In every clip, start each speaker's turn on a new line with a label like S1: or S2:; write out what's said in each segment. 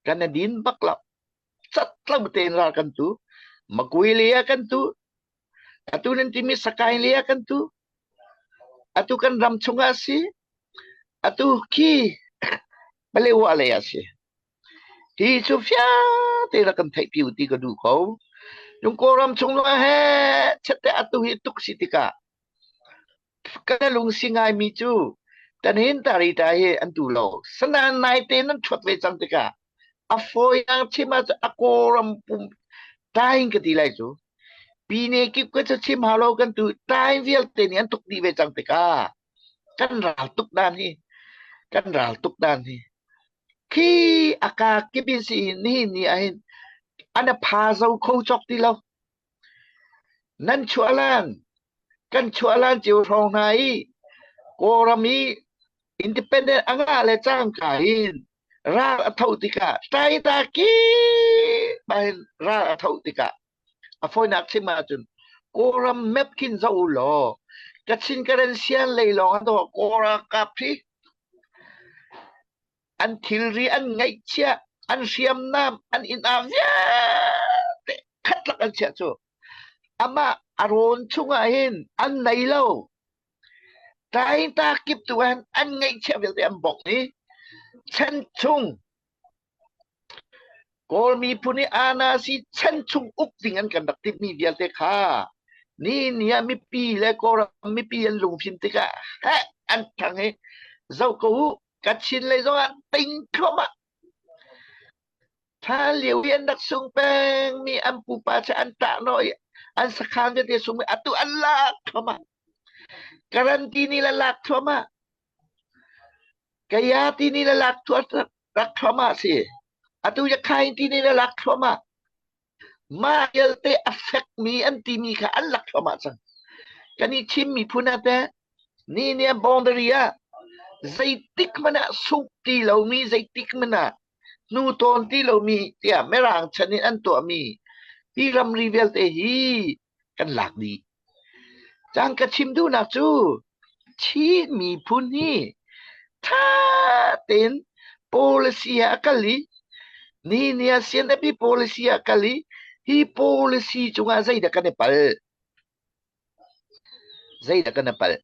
S1: Kan i din bak lo. Cat lo tein ral kan tu. Makui lei ah kan tu. Atu nan timi Sakaing lei ah kan tu. Atu kan ram chungah a si. Atu khi Palewa lei ah a si. Hi cu fiang rak kan theihpi u ti ka duh ko. Cung Kawlram chung zongah he chiat atu hi tuk si tikah ka lungsi ngaimi cu tanin tarita hi an tu lo. Sanan naite nan ṭhuat ve cang tikah a fawiang chim ahcun a Kawlram pum taing ka ti lai cu. Pine kip ka cu chim hau lo kan tu taing vialte nih an tuk dih ve cang tikah kan ral tuk dan hi kan ral tuk dan hi khi a ka kip in si nihin ni ah hin an a pha zo kho cawk ti lo. Nan chuah lan kan chuah lan cio hrawng hna i Kawlram i independent a ngah le cangka hin ral a tho tikah taita ki hin ral a tho tikah a fawinak chim ahcun Kawlram map khin zoh u law Kachin Karen Sian lei lawng an doh Kawl ralkap hi an thilri an ngeihchiah an hriamnam an inn ah vialte khatlak an chiah cu amah a rawn chungah hin an nei lo taita kip tu an an ngeihchiah vialte an bok i chan chung Kawl miphun i anasi chan chung uk ding an kan rak timhmi vialte kha ni ni ah mipi le Kawlram mipi an lungfim tikah heh an thang i zoh ko u Kachin lei zongah ting thluahmah. Hlan lio i an rak sung pengmi an pupa cu an tah nawh i an sakhan vialte sung i atu an lak thluahmah. Karanti ni le lak thluahmah. Kaya ti ni le lak thluahmah rak thluahmah si. Atu ya khain ti ni le lak thluahmah. Mah vialte a fekmi an timi kha an lak thluahmah cang. Kan i Chin miphun ah teh ni ni ah boundary ah zeitik hmanh ah sungh ti lomi zeitik hmanh ah hnu tawn ti lomi tiah Mirang chan in an tuahmi hi ramri vialte hi kan lak dih. Cang ka chim duhnak cu Chin miphun hi ṭha tein policy ah a kal i nihin ni ah CNF hi policy ah a kal i hi policy cungah zeidah kan i palh? Zeidah kan i palh?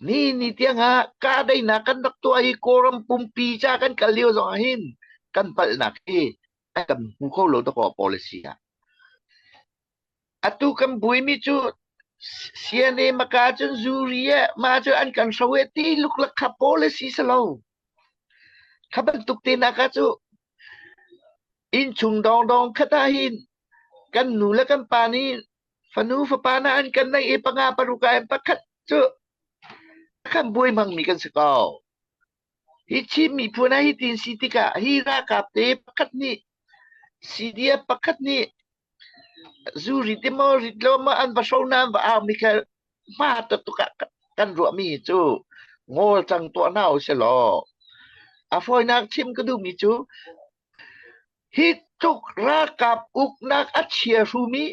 S1: Nihin ni tiangah kahdaihnak kan rak tuah i Kawlram pumpi ca kan kal lio zongah hin kan palhnak hi kan hmu kho lo dakaw policy ah. Atu kan buaimi cu CNA maka cun zuri eh mah cu an kan hro eh ti luklak kha policy si lo. Kha bantuk te nak ah cu innchung dawngdawng khat ah hin kan nu le kan pa nih fanu fapa na an kan neih i panga paruk ah hin pakhat cu kan buai hmangmi kan si ko. Hi Chin miphun ah hitin si tikah hi ralkap te pakhat nih CDF pakhat nih Zu rit i maw rit lo maw an va hro na an va au mi kha hma tuk ah kan ruahmi cu ngawl cang tuah hna usih law a fawinak chim ka duhmi cu hi tluk ralkap uknak a chia hrumi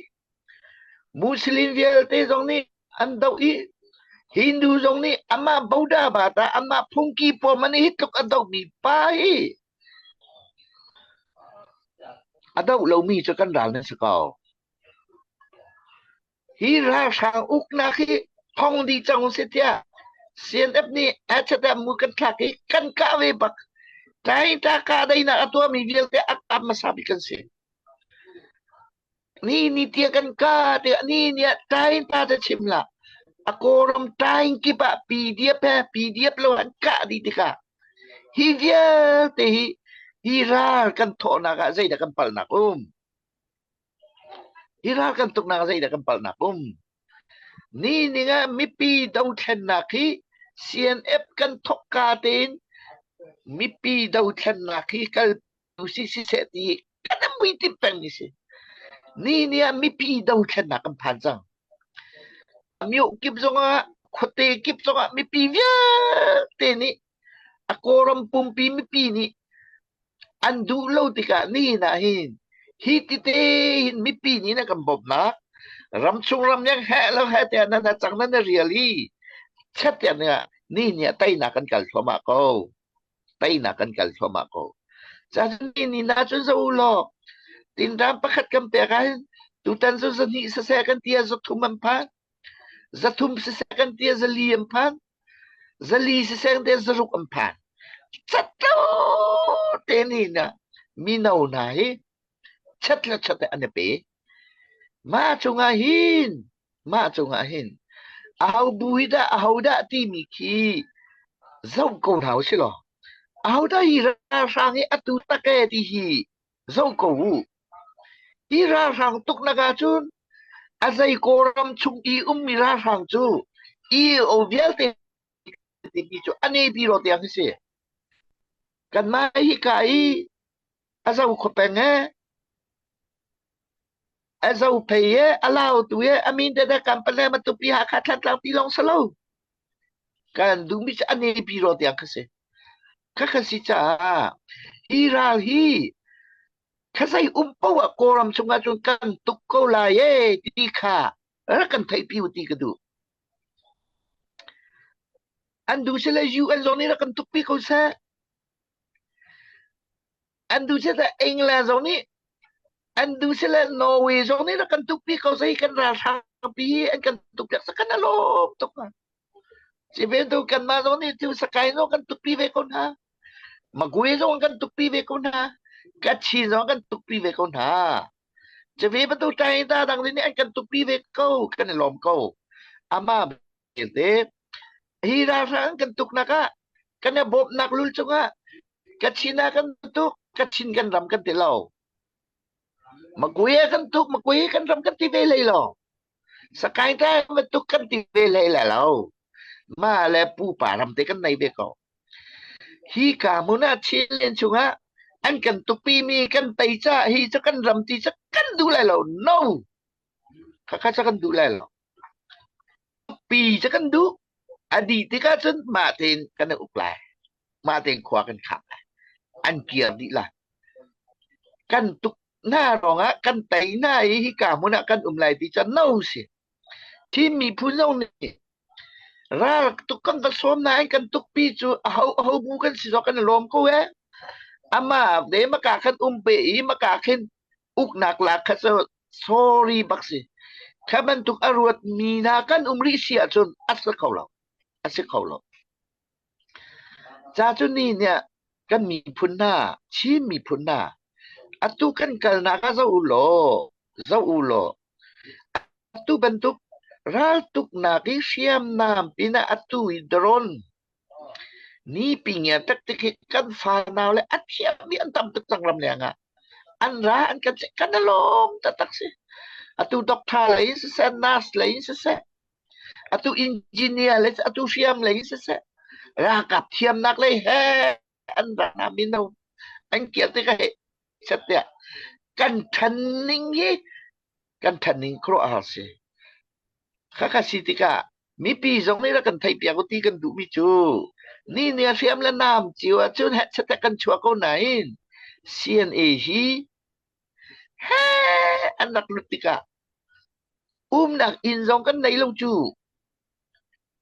S1: Muslim vialte zong nih an doh i Hindu zong nih amah Boda bata amah phungki pawm an hi tluk a dohmi pa hi A doh lomi cu kan ral nan si ko. Hi ralhrang uknak hi thong dih cang usih tiah CNF nih H&M mu kan thlak i kan kah ve bak. Tlai ta kahdaihnak a tuahmi vialte a kap hmasa bik kan si. Ni ni tiah kan ka tiah ni ni ah tain ta te chim la. A kawlram tain kip ah PDF he PDF lo an kah dih tikah hi vialte hi hi ral kan thawhnak ah zeidah kan palhnak um? Hi ral kan tuknak ah zeidah kan palhnak um? Ni ning ah mipi dothlennak hi CNF kan thawkka tein mipi dothlennak hi kal si siseh ti kan mui timh peng mi si. Ni ni ah mipi dothlennak kan phan cang. Myo kip zongah khuate kip zongah mipi vialte nih a Kawlram pumpi mipi nih an duh lo tikah nihin ah hin hi tite hin mipi nih na kan bawmhnak ramchung ramleng he lo he tiah nan cang nan rial i chet tiah ni ni ah teinak kan kal thluahmah ko. Teinak kan kal thluahmah ko. Cun ni na cun zo u law tinram pakhat kan pek ahhin tutan cu zahnih siseh kan ti ah zathum an phan. Zathum siseh kan ti ah zali an phan. Zali siseh kan ti ah zaruk an phan. Catlo te ni na mino hna hi chat le chat an i pe. Mah cungah hin mah cungah hin aho bu hi dah aho dah timi khi zoh ko hna usih law aho dah hi ralhrang hi atu tak ee ti hi zoh ko u. Hi ralhrang tuknak ahcun a zei Kawlram chung i ummi ralhrang cu EAO vialte timi cu a nepi ro tiang hi si. Kanmah hika i a zo kho peng ee A zophei e, a lautu e, a min te kan pale matupi Hakha Thantlang ti lawng si lo. Kan duhmi cu a nepi ro tiang kha si. Kha kha si caah hi ral hi khazei um poah Kawlram chungah cun kan tuk ko lai e ti kha rak kan theihpi u ti ka duh. An duh sile UN zong nih rak kan tukpi ko seh. An duh sile England zong nih an duh sile Norway zong nih rak kan tukpi ko seh kan ralhrang pi hi an kan tukpiak sa kan alawm tuk hna. Si ve tu kanmah zong nih cu Sakai zong kan tukpi ve ko hna. Magwe zong kan tukpi ve ko hna. Kachin zong kan tukpi ve ko hna. Cu ve bantuk ṭai dang nih an kan tukpi ve ko kan i lawm ko. Amah belte hi ralhrang kan tuknak ah kan i bawmhnak lul cungah Kachin ah kan tuk Kachin kan ram kan ti lo. Magwe kan tuk Magwe kan ram kan ti ve hlei lo. Sakai ta tuk kan ti ve hlei le lo. Mah le pupa ram te kan nei ve ko. Hi ka hmun ah Chinland chungah an kan tukpi mi kan tei ca hi cu kan ram ti cu kan duh lai lo. No! Khakha cu kan duh lai lo. Pi cu kan duh. A dih tikah cun mah tein kan i uk lai. Mah tein khua kan khak lai. An kir dih lai. Kan tuk hna ruangah kan tei hna i hika hmun ah kan um lai ti cu no si. Chin miphun zong nih ral tuk kan va sawm nain kan tukpi cu aho aho bu kan si zong kan i lawm ko ee. Amah ve maka khan um pe i maka khin uknak lak kha cu sorry bak si. Kha bantuk a ruat mi hna kan um rih si ahcun a si kho lo. A si kho lo. Ca cu ni nih kan miphun hna, Chin miphun hna, atu kan kalnak ah zoh u law, zoh u law, atu bantuk raltuknak i hriamnam pinah atu i drone ni pingia taktik hi kan fanau le a thiammi an tam tuk cang ram leng ah. An ra an kan kan i lawm taktak si. Atu doctor lei in siseh, nurse lei in siseh, atu engineer le atu hriam lei siseh ralkap thiamnak lei he an ra hna mino an kir tikah he set tiah kan ṭhan ning hi kan ṭhan ning khuaruahhar si khakha si tikah mipi zong nih rak kan theihpiak u ti kan duhmi cu ni ni a hriam le nam cio ahcun hetchet kan chuah ko nain CNA hi he an rak lut tikah Umnak inn zong kan nei lo cu.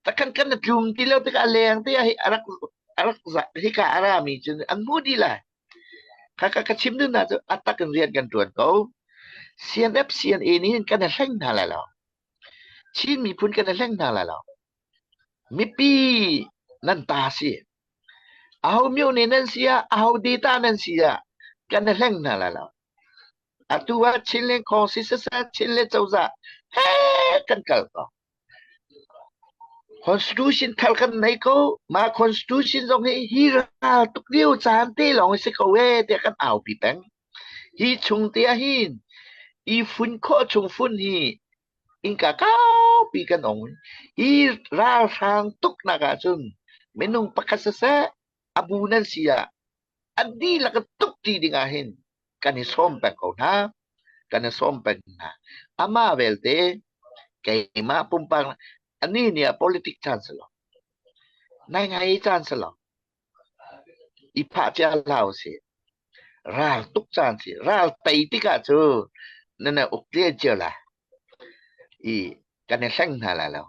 S1: Takhan kan na tlum ti lo tikah a leng te ah a rak a rak hika a rami cun an hmu dih lai. Kha ka chim dun na cu a tak in rian kan ṭuan ko. CNF CNA nih hin kan i hleng hna lai lo. Chin miphun kan i hleng hna lai lo. Mipi nan ta si. Aho myo ne nan si ah, aho data nan si ah, kan i hleng hna lai lo. Atu ah Chinland Khawngsi siseh Chinland cozah he kan kal ko. Constitution thar kan nei ko. Mah constitution zong hi hi ral tuk lio caan te lawng si ko ee tiah kan aupi peng. Hi chung te ah hin i fun khawh chung fun hi innka kaupi kan ong. Hi ralhrang tuknak ahcun minung pakhat siseh a bu nan si ah an dihlak in tuk ti ding ah hin kan i sawm peng ko hna kan i sawm peng hna amah belte keimah pumpak ani nih ah politic caan si lo nai ngai caan si lo i phah cia hlah si ral tuk caan si ral tei tikah cu na na uk tle cio la i kan i hleng hna la lo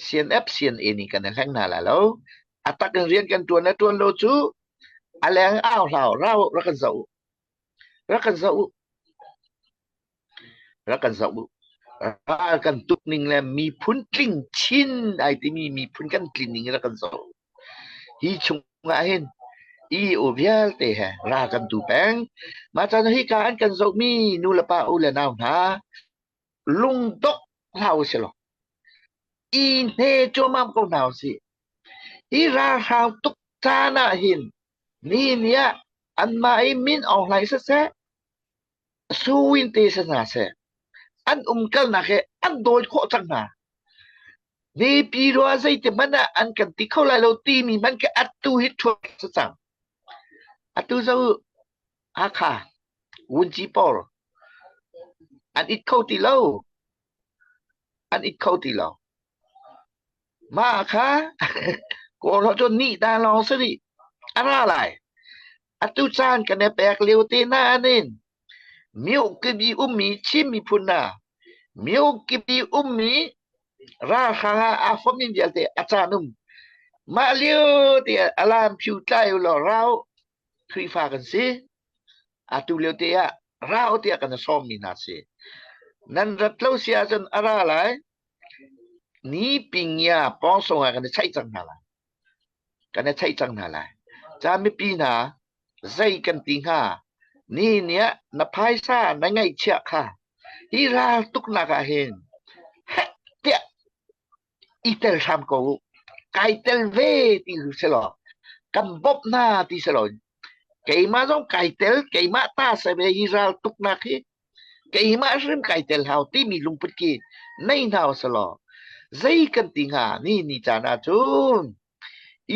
S1: CNF CNA nih kan i hleng hna la lo a tak in rian kan tuan le tuan lo cu. A leng au hlau rau rak kan zoh u. Rak kan zoh u. Rak kan zoh u. Ral kan tuk ning le miphun tling chin ai timi miphun kan tlin ning rak kan zoh. Hi chungah hin EU vialte he ral kan tu peng. Mah caan hi ka an kan zohmi nu le pa u le nau hna lungdok hlah u sih law i hne cuahmah ko hna u sih. Hi ralhrang tuk caan ah hin ni ni ah anmah i Min Aung Hlaing siseh, Su Win te si hna seh, an umkalnak hi an dawi khawh cang hna. Mipi rua zeiti hmanh ah an kan ti kho lai lo timi hmanh khi atu hi ṭhuat si cang. Atu zo Hakha Vunci pawl an it kho ti lo. An it kho ti lo. Mah kha Kawl holh cun nih ta lawng si rih. A ra lai. Atu caan kan i pek lio te nain myo kibi ummi Chin miphun hna myo kibi ummi ralhrang ah aa fommi vialte a caan um. Mah lio te ah alarm phu tlai u law rau Khrihfa kan si. Atu lio te ah rau tiah kan i sawmmi hna si. Nan rat lo si ahcun a ra lai. Ni pingya pawngsong ah kan i chaih cang hna lai. Kan i chaih cang hna lai. Ca mipi hna zei kan ti hnga? Ni nih ah na phaisa na ngeihchiah kha hi ral tuknak ah hin heh tiah i tel hram ko u. Kai tel ve ti si law kan bawmh hna ti si lo keimah zong kai tel keimah ta se ve hi ral tuknak hi keimah hrim kai tel hau timi lungput ki nei hna usih law zei kan ti hnga ni ni caan ah cun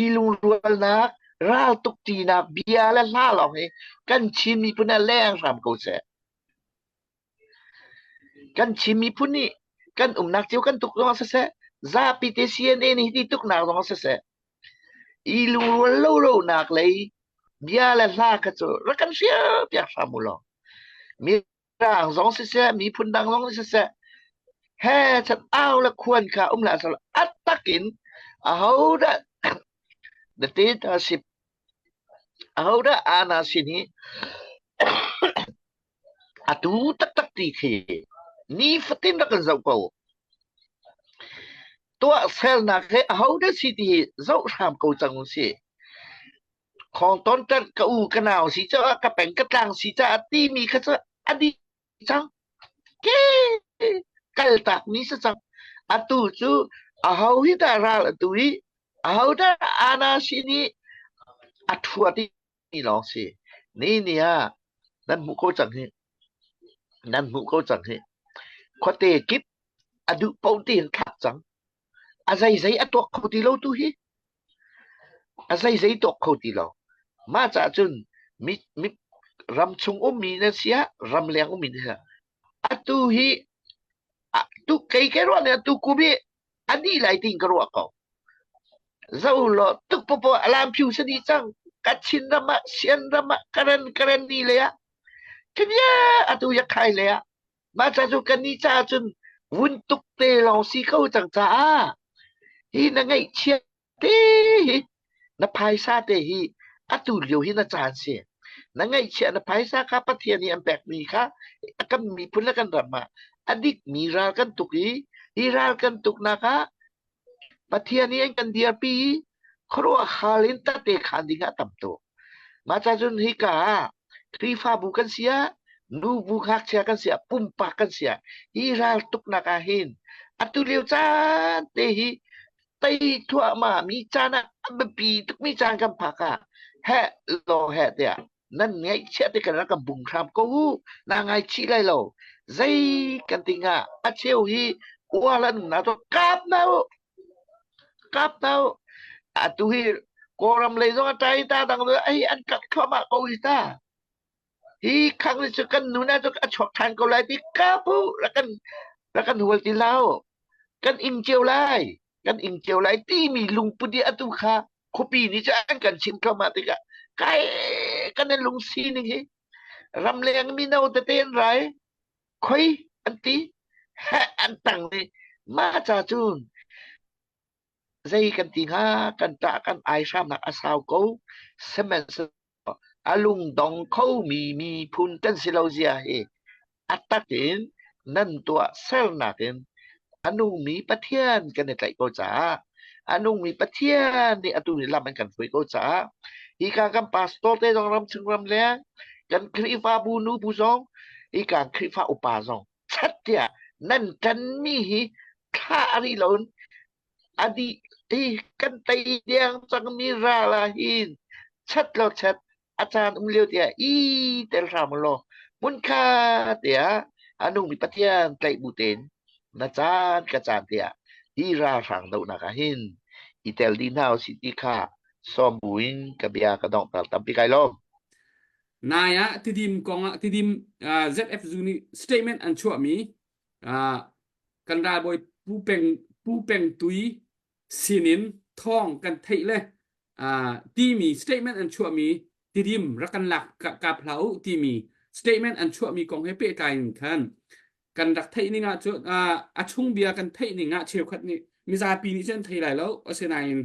S1: i lungrualnak ral tuk ṭinak bia le hla lawng hi kan Chin miphun ah leng hram ko seh. Kan Chin miphun nih kan umnak cio kan tuk zong ah siseh, zapi te CNA nih hiti tuknak zong ah siseh, i lungrual lo lonak lei bia le hla kha cu rak kan hrial piak hram u law. Mirang zong siseh, miphun dang zong siseh, he chan au le khuan kha um la sal a takin ahodah the dictatorship ahodah ana sin hi Atu taktak ti khi nifatin rak kan zoh ko. Tuahsernak he ahodah si ti hi zoh hram ko cang u sih. Khawngtawn ṭanh ka u ka nau si caah ka peng ka tlang si caah timi kha cu a dih cang. Ke kaltak mi si cang. Atu cu aho hi dah ral atu i aho dah ana si nih a ṭhuat i mi lawng si. Ni ni ah nan hmuh ko cang hi. Nan hmuh ko cang hi. Khuate kip a duh paoh tiin thlak cang. A zeizei a tuak kho ti lo tu hi. A zeizei tuak kho ti lo. Mah caah cun mi, mi ram chung ummi nan si ah ramleng ummi nan si ah atu hi tu kei ke ruah nih atu kum hi a dih lai tiin ka ruah ko. Zo law tuk popo alam phiu sa dih cang. Kachin ram ah, Sian ram ah, Karen Karen ni le ah, kanya atu ya khai le ah. Mah ca cu kan ni caah cun vun tuk te lawng si ko cang caah hi na ngaihchia te hi na phaisa te hi atu lio hi na caan si. Na ngaihchia na phaisa kha Pathian nih an pekmi kha kan miphun le kan ram ah a dikmi ral kan tuk i hi ral kan tuknak ah Pathian nih an kan dirpi i khuaruahhar in tate khaan ding ah tam tuk. Mah ca cun hika ah Khrihfabu kan si ah, nubu ngakchia kan si ah, pumpak kan si ah, hi ral tuknak ah hin atu lio caan te hi tei thluahmah mi caan ah a biapi tukmi caan kan phak ah heh law heh tiah nan ngaihchiah te kan rak kan bung hram ko u na ngaichih lai lo zei kan ti hnga a cheu hi ual an na to kap na u kap na u atu hi kawlram lei zong a tai ta dang ai an kap thluahmah ko hi ta Hi khang ni cu kan nu na cu a chuak ṭhan ko lai ti ka pu rak kan rak kan hual ti lo. Kan ing cio lai. Kan ing cio lai timi lungput i atu kha khuapi nih cu an kan chim thluahmah tikah kai kan i lungsi ning hi ramleng mino tete an rai khoi an ti heh an tang ni mah ca cun zei kan ti hnga kan ṭah kan ai hramnak a sau ko sihmanhsehlaw. A lungdong khomi miphun kan si lo zia hi a tak in nan tuah sernak in a nungmi Pathian kan i tlaih ko caah a nungmi Pathian nih atu ni lam an kan hruai ko caah hika kan pastor te zong ram chung ram leng kan Khrihfabu nu bu zong hika Khrihfa upa zong chat tiah nan ṭanmi hi thla a ri loin a dih i kan tei deng cangmi ral ah hin chat law chat a caan um lio tiah i tel hram law hmunkhat tiah a nungmi Pathian tlaih bu tein na caan ka caan tiah hi ralhrang dohnak ah hin i tel dih hna usih ti kha sawm buin ka bia ka donghter tampi kai lawm.
S2: Nai ah Tidim kong ah Tidim uh, ZFU nih statement an chuahmi uh, kan ralbawi Pu Peng Pu Peng Tui sinin thawng kan theih le uh, timi statement an chuahmi Tidim rak kan lak kap hlah u timi statement an chuahmi kong he pehtlai in khan kan rak theih ning ah cun a chung bia kan theih ning ah cheukhat nih mizapi nih cun thei lai lo asinain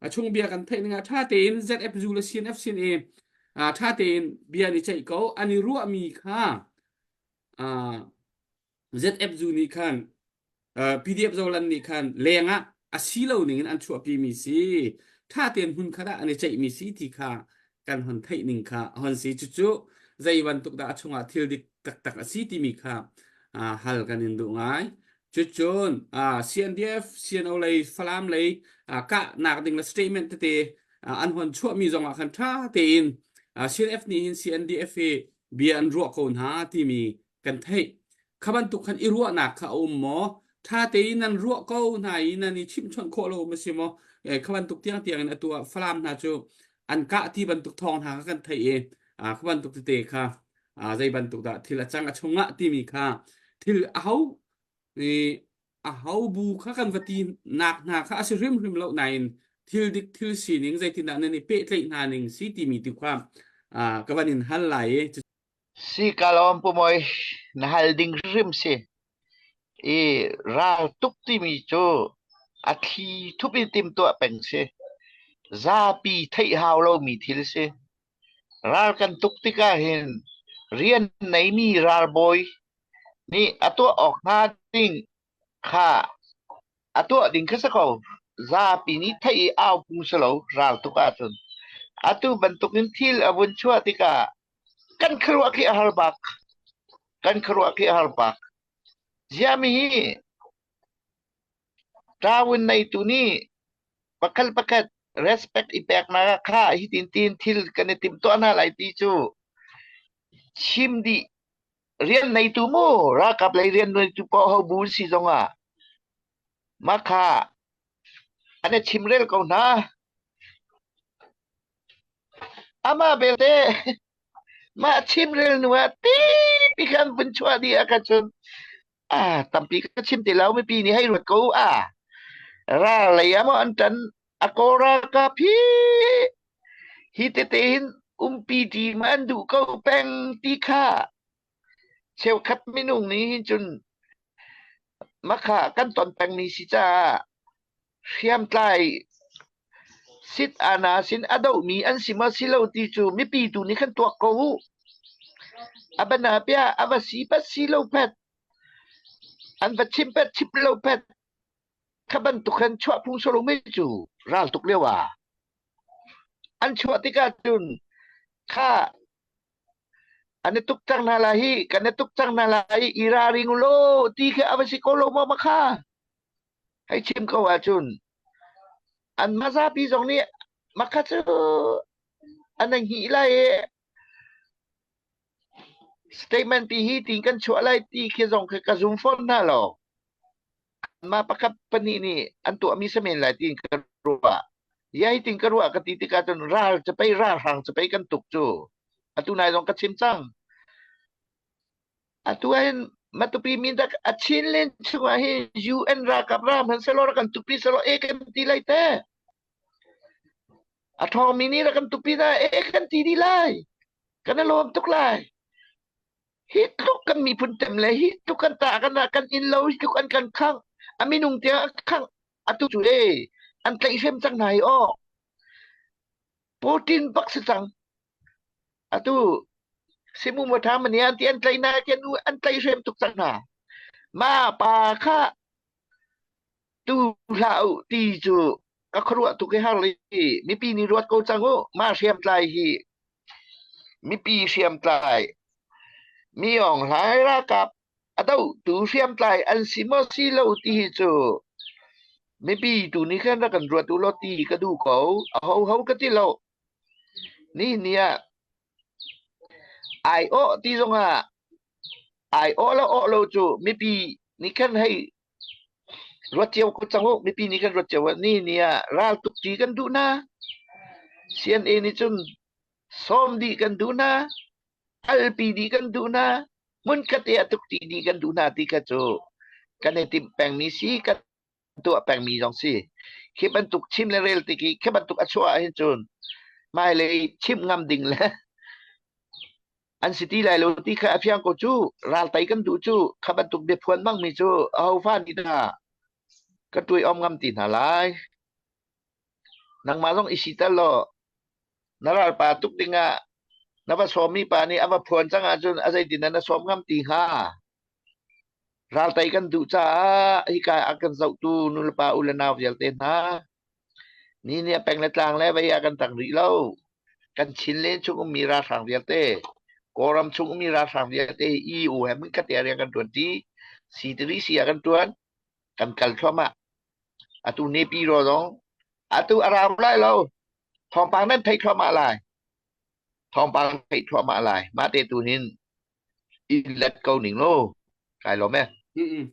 S2: a chung bia kan theih ning ah ṭha tein ZFU le CNF sin i ṭha tein bia ni ceih ko an i ruahmi kha ZFU nih khan PDF Zoland nih khan leng ah a si lo ning in an chuahpi mi si ṭha tein hmun khat ah an i ceihmi si ti kha kan hon theih ning kha hon si cucu zei bantuk dah a chungah thil dik taktak a si timi kha hal kan in duh ngai cucun CNDF CNO lei Falam lei kahnak ding le statement tete an hon chuahmi zongah khan ṭha tein CNF nih hin CNDF hi bia an ruah ko hna timi kan theih kha bantuk khan i ruahnak kha a um maw ṭha tein nan ruah ko hna i nan i chimhchawnh khawh lo ma si maw kha bantuk tiang tiang in atu ah Falam hna cu an kah ti bantuk thawng hna kha kan theih i kha bantuk tete kha zei bantuk dah thil a cang a chungah timi kha thil a ho i a ho bu kha kan va ti nak hna kha a si hrimhrim lo nain thil dik thil sining zeitindah nan i pehtlaih hna ning si timi tu kha ka van in hal lai i
S1: Si ka lawm pu Mawi, na hal ding hrim si. I ral tuk timi cu a thli thup in timhtuah peng si. Zapi theih hau lomi thil si. Ral kan tuk tikah hin rian neimi ralbawi nih a tuah awk hnga ding kha a tuah ding kha si ko. Zapi nih theih i au phung si lo ral tuk ahcun. Atu bantukin thil a vun chuah tikah kan khuaruah khi a har bak. Kan khuaruah khi a har bak. Ziami hi ṭawun neitu nih pakhat pakhat respect i peknak kha hitin tin thil kan i timhtuah hna lai ti cu chim dih rian neitu mu ralkap lei rian neitu paoh ho bu si zongah mah kha an i chimrel ko hna. Amah belte mah chimrel hnu ah tipi khan vun chuah dih ah khan cun ah tampi ka chim ti lo mipi nih hei ruat ko a ral lei ah maw an ṭan a kawl ralkap hi hi tete hin umpi ṭi ma an duh ko peng ti kha cheukhat minung nih hin cun makha kan ton pengmi si caah hriamtlai sit ana sin a dohmi an si maw si lo ti cu mipi tu nih khan tuak ko u. A bana pia a va si pat si lo pet an va chim pet chim lo pet kha bantuk khan chuah phung solo mi cu ral tuk lio ah an chuah tikah cun kha an i tuk cang hna lai hi kan i tuk cang hna lai i ralring law ti khi a va si ko lo maw ma kha hei chim ko ahcun an mazapi zong nih makha cu an hngih lai i statement pi hi tin kan chuah lai ti khi zong khi ka zum fawn hna lo mah pakhat pahnih nih an tuahmi si men lai tiin ka ruah. Ya hi tin ka ruah ka ti tikah cun ral capei ralhrang capei kan tuk cu. Atu nai zong ka chim cang. Atu ahhin Matupi mindak a Chinland chungah hin UN ralkap ram han selaw rak kan tupi selaw e kan ti lai te. A ṭhawngmi nih rak kan tupi na e kan ti dih lai. Kan i lawm tuk lai. Hi tluk kan miphun tem le hi tluk kan ta kan kan inn lo hi tluk an kan khangh a minung tiang a khangh atu cu e an tlaihhrem cang hna hi aw Putin bak si cang. Atu simu mawtha mani an ti an tlai na ti an tlai hrem tuk cang hna. Ma pa kha tu hlah u ti cu ka khuaruah tuk i har i mipi nih ruat ko cang u mah hriamtlai hi mipi hriamtlai mi Aung Hlaing ralkap a dohtu hriamtlai an si maw si lo ti hi cu mipi tu nih khan rak kan ruat u law ti ka duh ko a ho ho ka ti lo ni ni ah ai awh ti zongah ai awh lo awh lo cu mipi nih khan hei Ruat cio ko cang u. Mipi nih kan ruat cio. Ni ni ah ral tuk ṭi kan duh hna. CNA nih cun sawm dih kan duh hna. Alpi dih kan duh hna. Hmunkhat te ah tuk ṭi dih kan duh hna ti kha cu kan i timh pengmi si, kan tuah pengmi zong si. Khi bantuk chim le rel tik i khi bantuk a chuah ahhin cun hmailei chimh ngam ding le An si ti lai lo ti kha a fiang ko cu. Ral tei kan duh cu. Kha bantuk biaphuan bangmi cu ahofa nih dah ka tuai om ngam ti hna lai. Nangmah zong i siter law na ralpa tuk dingah na va sawmmi pa nih a va phuan cang ahcun a zeitin dah na sawm ngam ti hnga? Ral tei kan duh caah hika a kan zohtu nulepa u le nau vialte hna Ni nih a peng le tlang le vei ah kan tang rih lo. Kan Chinland chung ummi ralhrang vialte, Kawlram chung ummi ralhrang vialte hi EU he hmunkhat te ah rian kan ṭuan ṭi. C3C ah kan ṭuan. Kan kal thluahmah. Atu Naypyidaw zong atu a rau lai lo. Thawngpang nan theih thluahmah lai. Thawngpang theih thluahmah lai. Mah te tu hin i let ko ning law. Kai lawm e.
S2: Mm-mm.